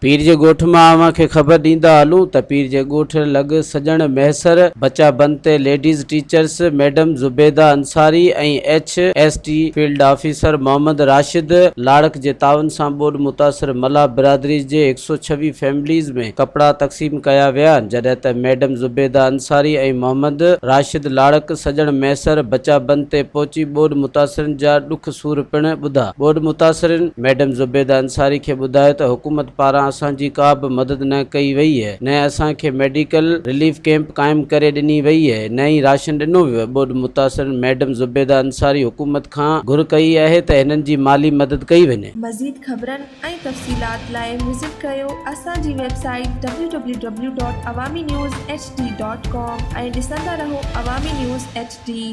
پير جي ڳوٺ مان اوهان کي خبر ڏيندا هلون ته پير جي ڳوٺ لڳ سڄڻ مهيسر بچا بند تي ladies teachers madam Zubaida Ansari ۽ H S T field officer Muhammad Rashid Larik جي تعاون سان ٻوڏ متاثر ملاح برادري جي 126 فيمليز ۾ ڪپڙا تقسيم ڪيا ويا جڏهن ته ميڊم زبيده انصاري ۽ محمد راشد لاڙڪ سڄڻ مهيسر بچا بند تي پهچي ٻوڏ متاثرن جا ڏک سور پڻ ٻڌا. ٻوڏ متاثرين ميڊم زبيده انصاري کي ٻڌايو ته حڪومت پاران اسان جي ڪا به مدد نه ڪئي وئي اهي، نه اسان کي ميڊيڪل رليف ڪيمپ قائم ڪري ڏني وئي اهي، نه ئي راشن ڏنو ويو. ٻوڏ متاثرن ميڊم زبيده انصاري حڪومت کان گهر ڪئي اهي ته هنن جي مالي مدد ڪئي وڃي. مزيد خبرن ۽ تفصيلات لاء وزٽ ڪريو اسان جي website W W W dot Awami news H D dot com ۽ ڏسندا رهو عوامي نيوز ايڇ ڊي.